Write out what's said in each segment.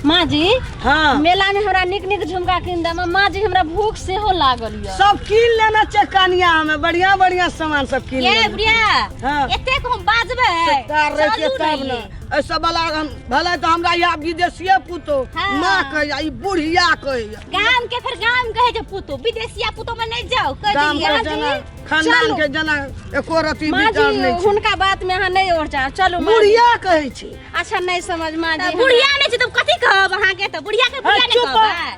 माँ जी, हाँ। मेला में हमरा निक निक झुमका कीन दे। माँ जी, हमरा भूख सेहो लागल यऽ। सब कीन लेना छै कनिया, हमें बढ़िया बढ़िया सामान सब कीन ये लेना। बुढ़िया, हाँ। एतेक हम बाजबै तार रहिते चलू तब ने। ने ऐसा वाला हम भले तो हमरा यहाँ विदेशिये पुतो हाँ। माँ कहैया, ई बुढ़िया कहैया। गाम के फिर गाम कहे छै पुतो, विदेशिया पुतो में नहीं जाओ कह गाम दिलियै। के जना खानदान चलू। के जना एको रति माँ विचार जी, नहीं छै। हुनका बात में अहाँ नहीं ओर जाओ, चलू माँ जी। बुढ़िया कहै छै। अच्छा नहीं समझ माँ जी, तऽ बुढ़िया नहीं छै तऽ कथी कहब अहाँके? तऽ बुढ़िया के बुढ़िया नहीं चुप। कहबै?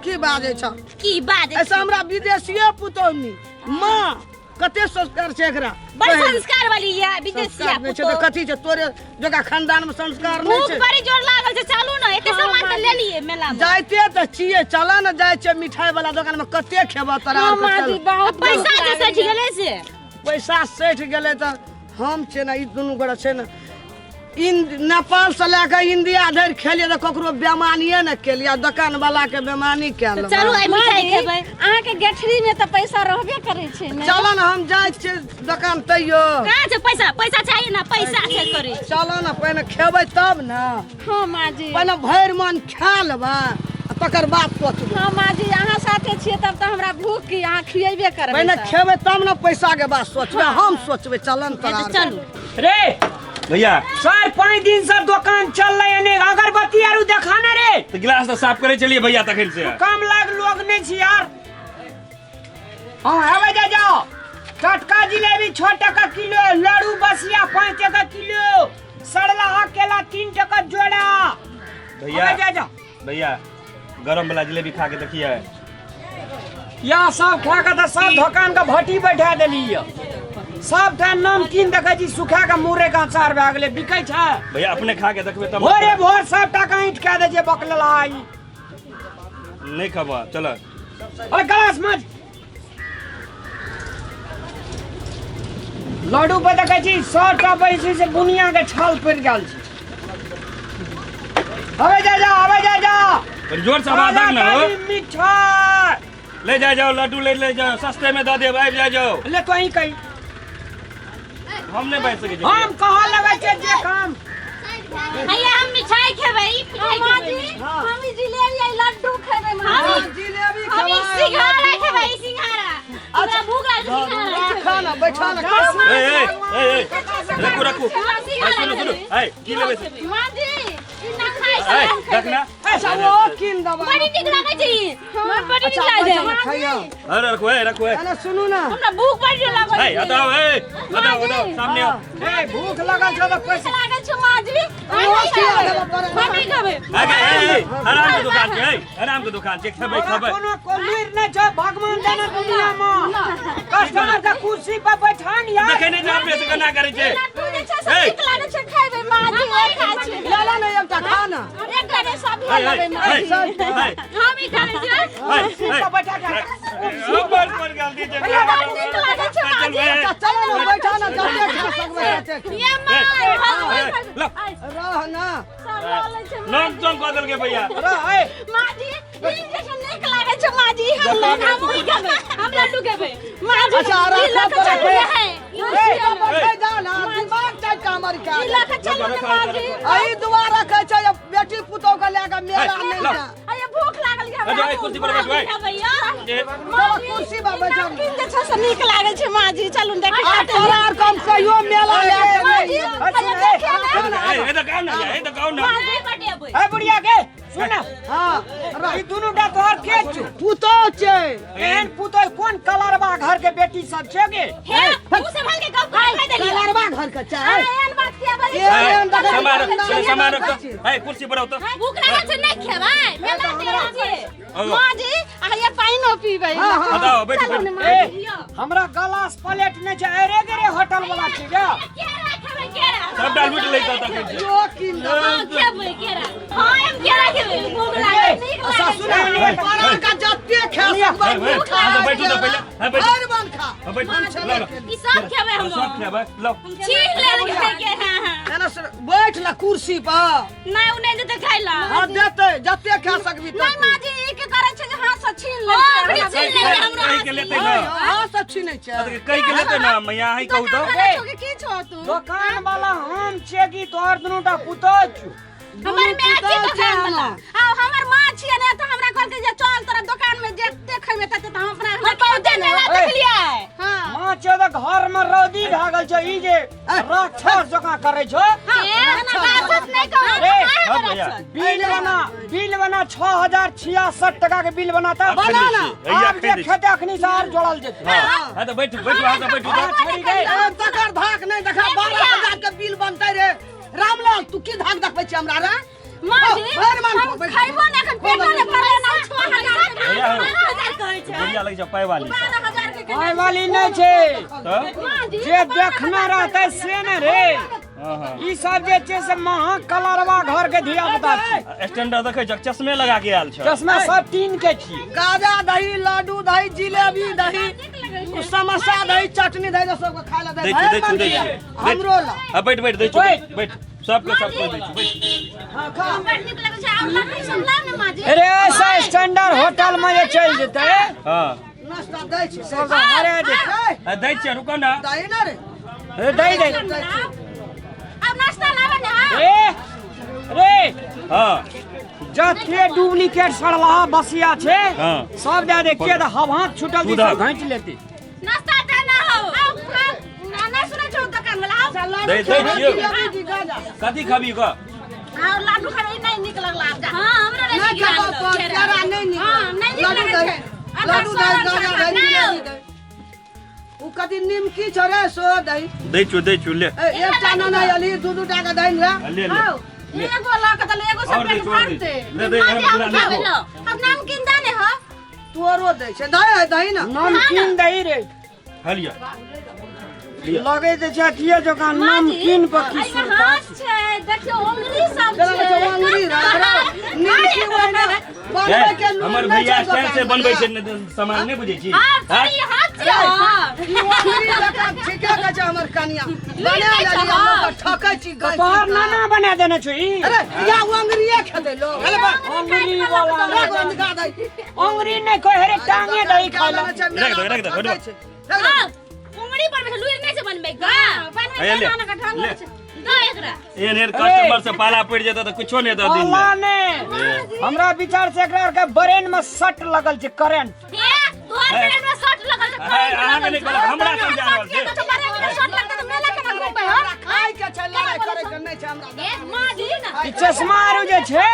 की बाजै छ? की बाजै? ऐसा हमरा विदेशिये पुतौनी माँ कते संस्कार छै एकरा। बड़ कहै। संस्कार वाली ये विदेशिया संस्कार नहि छै तऽ पुतोह। कथी छै? तोरे जगह खानदान में संस्कार नहि भूख छै। बड़ी जोर लागल छै, चलू ने, एते सामान तऽ ले लिए मेला में। जाइते तऽ छियै, चल ने, जाइ छियै मिठाई वाला दोकान में, कते खेबऽ तोरा हाँ आरके, माँ चल। जी, बहुत पैसा जे सठि गेलै से। पैसा सठि गेलै तऽ हम छै ने, ई दुनू गोरा छै ने, इन नेपाल से लए कऽ इंडिया धरि खेलियै तऽ ककरो बेमानिए ने केलियै, दोकान वाला के बेमानी कए तऽ चलू आइ मिठाई माँ जी, खेबै। अहाँके गेठरी में तऽ पैसा रहबे करै छै ने। चल ने, हम जाइ छियै दोकान तैयो। कहाँ छै पैसा? पैसा चाहिए ना, पैसा छै करे। चल ने, पहिने खेबै तब ने। हाँ माँ जी, पहिने भरि मन खा लेबै आ तकर बाद सोचबै। हाँ माँ जी, अहाँ साथे छियै तब तऽ हमरा भूख की, अहाँ खियेबे करबै। पहिने सब। खेबै तब ने पैसा के बात सोचबै, हम सोचबै। चल ने तोरा तऽ चलू रे भैया। 4-5 दिन से दोकान चल रहे ने, अगरबत्ती आरू देखा ना रे। तऽ गिलास तऽ साफ करै छलियै भैया तखन से। कम लाग लोग नहीं छी यार। हाँ आवे जा जाओ, टटका जिलेबी 6 टका किलो, लड्डू बसिया 5 टका किलो, सड़ला केला 3 टका जोड़ा। भैया। आवे जा जाओ। भैया, गरम वाला जिलेबी खा के देखिए। या सब खा के तऽ सब दोकान के भट्टी बैठा देली यऽ। सब टा नमकीन देखै छी सुखा के मुरे के अचार भए गेलै, बिकै छै। भैया, अपने खा के देखबै तब। भोरे भोर सब टाका ईंट कए दै छै बकलेला ई। नहीं खबा, चल। अरे गलास मज लड्डू पर देखै छी 100 टा पैसे से बुनिया के छाल पड़ि गेल छै। अबे जा जा, अबे जा जा। कनि जोर से आवाज दक ना हो। मिठाई ले जा जाओ, लड्डू ले ले जाओ, सस्ते में दऽ देब, आबि जा जाओ। ले तो ही कही। हम नहीं बाजि सकै छी। हम कहाँ लगै छै जे काम। भैया, हम मिठाई खेबै, ई मिठाई माँ खेबै। जी, हम ई जिलेबी आ ई लड्डू खेबै माँ जी। हाँ, जिलेबी हम ई खेबै, सिंघाड़ा लड्डू। खेबै, ई सिंघाड़ा। हमरा भूख लागल छै, सिंघाड़ा राखा ना, बैठा ना। ए ए ए ए, रखू रखू। हम ए, सिंघाड़ा सुनू सुनू। खेबै। ए, की लेबै? माँ जी, ई ना खाइ ए, छै। देख ना। अच्छा वो कीन देबै। बड़ी नीक लागै छै ई। हमरा बड़ी नीक अच्छा लागै बैठा ना, छै। खइयौ। अरे रखू, ए रखू, ए। अरे सुनू ना, हमरा भूख बड़ी जोर लागल ए, छै। हटाओ, ए हटाओ हटाओ, सामने आओ। ए, भूख लगल छौ तऽ भूख पैसा लागल छै माँ जी। ओ खिया देबै तोरा। हम ई खेबै। आगे, ए ए, आराम के दुकान छै, ए आराम के दुकान छै, खेबै तोरा खेबै। कोनो कोलूर नहि छौ, भगवान जाने दुनिया में कस्टमर के कुर्सी पर बैठा न यार। देखै नहि छै अपने से केना करै छै। लड्डू जे छै से ए। नीक लागै छै, खेबै माँ जी, ओ खाइ छै। ले ले ना एकटा खा ना। एकटा नहि, सब ए, लेबै ए, माँ ए, जी। ए, हम ई खाबै छियै। ए, कुर्सी ए। पर बैठा के ऊपर पर गलती छै। बड़ नीक लागै छै माँ जी। ए, अच्छा चलो ना, बैठा ना, जते खा सकबै तते खा। ये माँ, हम ए, लो, रह ना। सब लऽ लै छै माँ नाम तुम कऽ देलकै भैया। रह ए। माँ जी, ई जे छै नीक लागै छै माँ जी, हम हम ई खेबै, हम लड्डू खेबै। माँ जी, अच्छा, ई लऽ राखऽ कऽ चलू पड़ै। ने। ए, बैठे जा ना, दिमाग टाइट का हमर का। ई लऽ कऽ चलू ने माँ जी। एहि दुआरे कहै छै जे बेटी पुतोह के लए कऽ मेला नहि लो। जा। अरे भूख लागल छै हमरा। बैठो, ए, कुर्सी पर बैठो, ए। खेबै यौ। ए, चलो कुर्सी पर बैठो। नमकीन जे छै से नीक लागै छै माँ जी, चलू ने देखै आ तोरा आर कम कहियो मेला लए के माँ नहि जी, जा। अरे देखिए ने। ए, ए, देखाउ ना, ए, देखाउ ना। नहि बटेबै। ए बुढ़िया के सुन ना, हाँ ई दुनू टा तोहर के छौ? पुतोह छै। एहन पुतोह कोन कलरबा घर के बेटी सब छै गे? हे, तू संभाल के गप कर खाइ देलियै। कलरबा घर के छै। एहन बात किया बजै ए, छी? एहन देखै छी, सामान रख, खानदान सामान के रख। छै। ए, कुर्सी पर आओ तऽ। भूख लागल छै, नहि खेबै। मेला चलि छियै। माँ जी, अहाँ ये पानिओ पीबै। हाँ, हाँ। हटाओ, बैठो, चलू ने बैठो। माँ ए, जी। हमरा गलास प्लेट नहि छै, अरे गे रे होटल वाला छै गे। केरा खेबै, केरा। सबटा लूटि लैता तखन से। जो कीन देबै। हाँ, खेबै केरा। हाँ, हम केरा खेबै। भूख लागल, नीक अच्छा लागै सुन, छै। तोरा के जते खा सकबै ए, ए, खा। अहाँ तऽ बैठू तऽ पहिले। ए, बैठू। भरि मन खा। हाँ, बैठू। लो, लो। ई सब खेबै हम। सब खेबै, लो। छीन लेलकै केरा। एना सुन, बैठ ला कुर्सी पर। नहि, उ नहि देतै खाइ ला। हाँ देतै, जते खा सकबी नहि तते। माँ जी, ई की करै छै जे हाथ सँ छीन लै ओ, छै। बड़ी छीन लेलकै हमरो कहि हाथ के से। लेतै ना। हाथ सँ छीनै छै। कहि के लेतै ना, मैया, अहीं कहू तऽ। दोकान वाला छौ कि की छौ तू? दोकान वाला हम छियै कि तोहर दुनू टा पुतोह छौ? हमर माय पुतहु छी छै दोकान वाला। हमर। आ हमर माँ छियै ने तऽ हमरा कहलकै जे चल तोरा दोकान में जे देखेबै तते तऽ हम अपना हम बहुते मेला देखलियै। हां। माँ छौ तऽ घर में रौदी भए गेल छौ, ई जे राक्षस जकाँ करै छौ। ए, राक्षस नहि कहू। रे, हाँ भैया। बिल बना, बिल बना, 6066 टका के बिल बना तऽ बना ना। हैया आब जे खरीदै छी। खेतै अखनी से आर जोड़ल जेतै। हाँ हाँ, तऽ बैठू बैठू, अहाँ सब बैठू हाँ, तऽ। छोड़ि गए। ए, तकर धाक नहि देखा, 12,000 के बिल बनतै रे। रामलाल, तू की धाक देखबै छी हमरा रे? माँ जी, भरि मन हम खैबो ने एखन पेटो ने भरले ना, 6000 के। भैया हो। 12,000 कहै छै। बढ़िया लगै छै पाइ वाली सब। 12,000 के। पाइ वाली नहि छै। तऽ माँ जी, जे देखने रहतै से ने रे। हाँ हाँ। ई सब जे छै से महा कलरवा घर के धिया पुता छै। स्टैंडर्ड देखै छ, चश्मे लगा के आयल छ। चश्मा सब टीन के छी। गाजा दही, लड्डू दही, जिलेबी दही, समोसा दही, चटनी दही, सबके खाय ला दै दही। छी, दै छी, दै छी। हमरो ला। हाँ, बैठ बैठ, दै छी, बैठ। बैठ, सबके सबके दै छी, बैठ। हाँ, खा। बड़ नीक लगै छै। आब लड्डू सब लाउ ने माँ जी। अरे ऐसा स्टैंडर्ड होटल में जे चलि जेतै। हाँ। नाश्ता दै छी। सब अरे जे ए, हाँ, दै छियै, रुको ना। दही ना रे। ए, दै दै। अब नाश्ता लाबे ने। हाँ। ए रे। हाँ। जते डुप्लीकेट सड़लहा बसिया छै, हाँ। सब दए दे के तऽ हवा छुटल तू छै, दहक। घाँचि लेतै। नाश्ता दे ना हो। आओ खाओ। ना ना, सुनै छौ दोकान वाला, आओ। दै दै छियै। जिलेबी गाजा। कथी खबी क? आओ लाडू खाबै, नहि नीक लगला आब जा। हां, हमरा नहि नहि नीक खेबौ लागल। तो केरा नहि नीक। हां, नहि नीक लड्डू लगै दही, छै। आधा लड्डू दही, सड़ल गाजा छै, दही, नहि। जिलेबी दही। उ कथी निमकी छौ रे, सो दही। दै छियौ, दै छियौ, ले। ए, एकटा नना अली, दू दू टा के दही रे। ले ले। आओ, एगो लऽ के देले, एगो से और दै पेट छियौ, और दै भरतै। छियौ। ले दे, एहन पूरा ले। खाबै लो। अब नमकीन दे ने हो। तोरो दै छै, दही है, दही ना। नमकीन दही रे। हलिया। लगै जे छै अथिये जकाँ नमकीन पर की एहिमे सुरता। हाथ छै, देखियौ उंगली सब चलो छै। बच्चा, अंगुरी रे, निमकी ओहिना बनबै के लूर हमर नहि भैया छै स्टैंड से दोकान बनबै मे। छै ने सामान, नहि बुझै छी? हां, सही हाथ छै। हां। ई अंगुरी जकाँ ठीके कहै छै हमर कनिया। बना लेलियै, हम लोग ठकै छी तऽ गै। तोहर नाना बना देने छौ ई। अरे या अंगुरिये खेतै लोग। अरे बा। अंगुरी वाला। राख अंगुरी दही। अंगुरी नहि कहै रे, टांगे दही खाय ला। रख दो, रख दो, रख दो। हां, उंगली पर बैठल लुइर नहि छै बनबै का। बनबै हैया ले, के नाना के ढंग ले। होइ छै। दो एकरा। एहन एहन कस्टमर से पाला पड़ि जेतै तऽ कुछो नहि दऽ दिन। पाला ने, हमरा विचार से एकरा आर के ब्रेन में सट लगल छै, करेंट। ए, तोहर ब्रेन में शॉट लगल छै, है, अहाँके नहि कहलक, हमरा समझा रहल छै। तो बड़े बड़े शॉट लगतै तऽ मेला केना घुमबै हो? खाय के छै, लड़ाइ करे के नहि छै हमरा। ए, माँ जी ना। ई चश्मा आरू जे छै,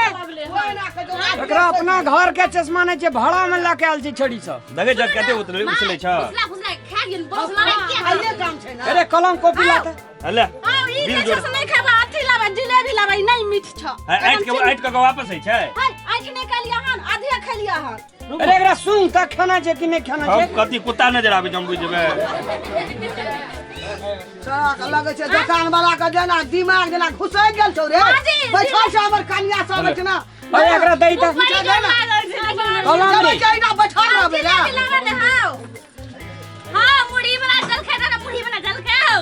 ओहिना के जो एकरा अपना घर के चश्मा नहि छै, भाड़ा में लऽ के आयल छै छोड़ी सब। देखै छ कते उतरे उछलै छ। फुसला फुसला खा गेल बसला के। खाइए काम छै ना। अरे कलम कॉपी लाते। ले। आओ, ई बिल जे छै जोड़। से नहि खेबै, अथी लाबै, जिलेबी लाबै, नहि मीठ छौ। ऐठ के ऐठ के वापस होइ छै। हाय, आँखि नहि खेलियै हन, आधे खेलियै हन। अरे एकरा सुन तऽ खाना छै कि नहि खाना छै? हम कथी कुत्ता नजर आबै छै, हम बुझि जेबै। साला के लगै छै दोकान वाला के जेना दिमाग जेना घुसै गेल छौ रे। माँ जी, बैठल छै हमर कनिया सब छै ना। अरे एकरा दै तऽ बड़ी जोर लागल छै। कलम जबै रे। के एना बैठल रहबै रे। जिलेबी लाबै ने हाउ। हां, मुढ़ी वाला जल खाय ना, मुढ़ी वाला जल खाओ।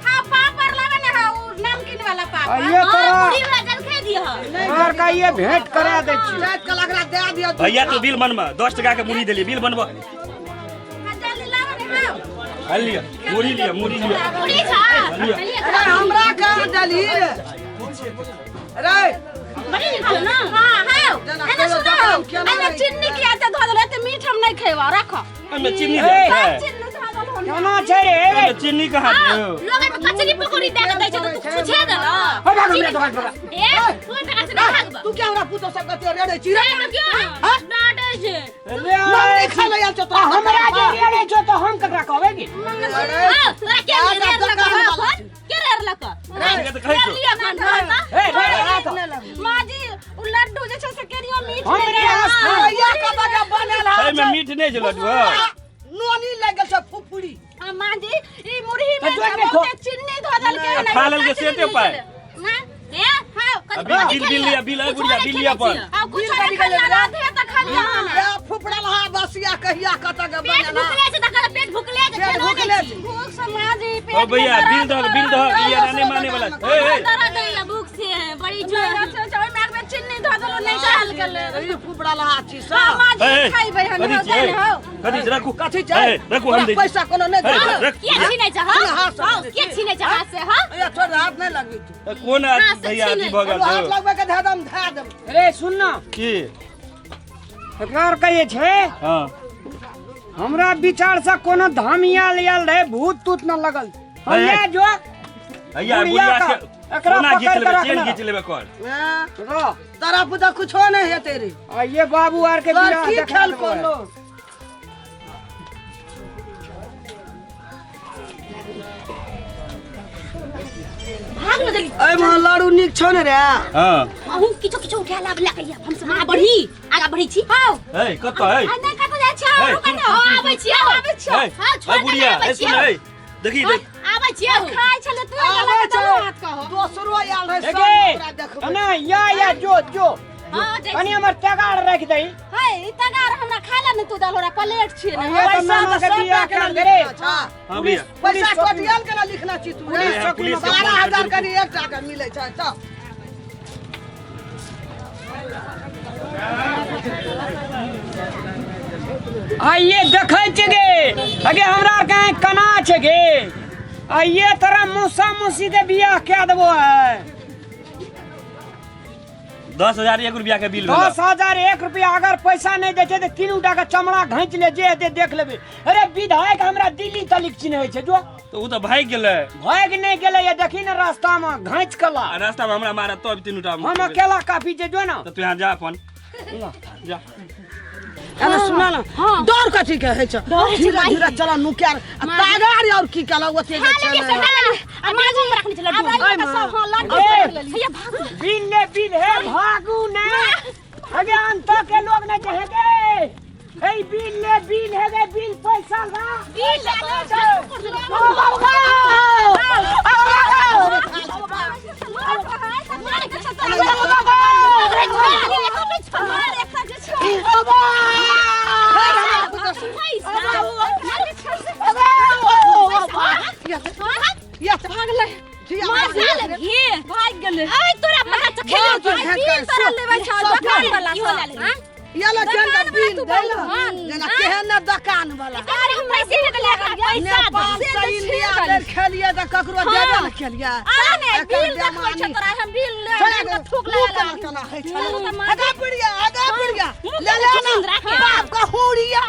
हाँ, पापड़ लाबै ने हाँ, उ नमकीन वाला पापड़। आइए हां, तोरा मुढ़ी वाला जल खा दिह। तोरा का ये भेंट करा दै छी। जाइत के लगरा दे दिअ। भैया, तू बिल बनबा, 10 टका के मुरही देलियै, बिल बनबा। हाँ, जल्दी लाबै ने हाउ। हल लिअ, मुरही लिअ, मुरही लिअ। मुढ़ी छा। लिअ। अरे हमरा कहाँ देलही रे? रे। बड़ी नीक छौ ना। हाँ, हाउ। जेना एने कहियो सुनो, दोकान केना एने रहै। चिन्नी किया एते धऽ देलहो? एते मीठ हम नहि खेबौ, राखो। एहिमे चीनी ए, दै छै? चिन्नी धऽ देलहो ने। केना छै रे? एहिमे चीनी कहाँ दियौ? लोग एहिमे कचरी पकौड़ी दए के दै छै तऽ तू छुछे देलह। हट भाग हमरा दोकान पर। ए, तू टका से नहि भागबह। तू क्या हमरा पुतोह सब कते रेड़ै छी रे? क्यों डांटे छै? रे, हम नहि खाय लए आयल छौ तोरा। हमरा जे रेड़े छौ तऽ हम ककरा कहबै की? हां, तोरा के रेर लक? हां, के रेर लक? के तऽ कहै छौ। लिअ खान ना। ए रे, रे, रे, माँ जी, उ लड्डू जे छै से केरियो मीठ हमरे नहि रहै। आस्थान। भैया कतऽ के बनल है? एहिमे मीठ नहि छै लड्डू। नोनी लागि गेल छै फुफुरी। आ माँ जी, ई मुरही में तऽ जोड़ जे नहि खो। बहुते चीनी धऽ देलकै हन। खा लेलकै से ते पाइ। ना, ए, हां, आ बिल बिल बिल लिअ, बिल, ए बुढ़िया, बिल लिअ अपन। आ कुछो नहि खेलियै, आधे तऽ खेलियै हन। ए, फुफड़ल हा बसिया कहिया कतऽ के पेट बनल है? भुखले छै तकर, पेट भुखले छै। पेट खेलो भुखले नहि छै। छी। भूख से माँ जी पेट ओ भैया, में बिल दर्द दहक, बिल दहक, ई एना नहि माने वाला छै। ए, ए, दर्द होइया भूख से बड़ी नहि जोर। छै, छै, ओहिमे एक बेर चीनी धऽ देलहुँ, नहि चल गेलै। ई फुफड़ल हा छी हाँ, सब। माँ जी, ए, खैबै हन, कथी हौ, छियै? जाने हौ। कथी छै रखू कथी छै हे, रखू हम तोरा दै छी। पैसा कोनो नहि हे, दे रख। किया छीनै छ हां हाथ से हां किया छीनै छ हाथ से हां या छोड़ हाथ नहि लगबी तू कोन हाथ से भैया अथी छीनै। भऽ गेल हाथ छौ? लगबै के धए दम धए देब रे सुन ना की एकरा आर कहिए छै हाँ हमरा विचार से कोनो धामिया आयल रहे भूत तूत न लगल हम हे, ले जो भैया बुढ़िया बुढ़िया का- के एकरा सोना घीच पकड़ के लेबै रखना। चेन घीच लेबै कर हैं? रह। तोरा पुता कुछो नहि हेतै रे आ ये बाबू आर के तोर बियाह की देखा खेल देबो है। कोनो भाग न जल्दी एहिमे लड़ू नीक छौ ने रे हाँ अहूँ किछो किछो उठा लाब लए कहिया हम सब आगा बढ़ी आगा बढ़ी छी हां हे कतऽ हे आ नहि कतऽ जाइ छी हे, रुक न हां आबै छी आबै छी हे हां छोड़ हे बुढ़िया आबै हे छी सुन हे देखी देख आबै छी खाइ छलै तू आबै लगा छौ। हाथ कहो दोसरो आयल रहै सब एगे ओकरा देखबै ना या या जो जो हां जाइ कनी हमर तगाड़ रख दही हे ई तगार हमरा खाय ला नहि तू दल हमरा प्लेट छियै ने ये तो पैसा मामा तऽ के सब बियाह के कर ने दे रे लिखना छा। हाँ भैया पैसा कटियल के ना लिखना छी तू रे पुलिस चौकी पुलिस के 12,000 कनी एकटा के मिलै छै चल आइए देखै छै गे अगे हमरा आर के कना छै गे आइए तोरा मौसा मौसी के बियाह कए देबो है 10,001 रुपया के बिल भेल 10,001 रुपया अगर पैसा नहीं दै छै तऽ तीनू टा के चमड़ा घींच ले जे हेतै देख लेबै अरे विधायक हमरा दिल्ली तलिक चिन्है छै जो तऽ ओ तऽ भागि गेलै भागि नहि गेलै ये देखी ने रास्ता में घींच के ला आ रास्ता में हमरा मारत तब तीनू टा हम अकेला काफी छै जो ना तऽ तू यहाँ जा अपन जा अरे सुना ना डर कथी के होइ छै धीरे धीरे चला नुकायल आ तागार और की केला ओते जे खा छै लेलियै ने। सब खा लेलियै आ माजू में रखने छै लड्डू हमरा ई सब हां लड्डू ए। पकड़ लेलियै भैया भागू बिल ले बिल हे भागू ने अगे अंत के लोग ने जे हे गे हे बिल ले बिल हे गे बिल पैसा ला बिल या भागलै भाग गेलै तोरा पता बिल तोरा लेबै छौ दोकान वाला सब हां या ला केहन का बिल तू दैला बोल। जेना केहन ने दोकान वाला नेपाल से इंडिया धरि खेलियै तऽ ककरो देबे ने खेलियै एकर बिल देखबै छौ बेमानी। तोरा हम बिल ले छोड़ा के थूक मुँह लगा केना केना होइ छलै। आगा बुढ़िया आगा बुढ़िया ले ले ना राखे। बाप का हुड़िया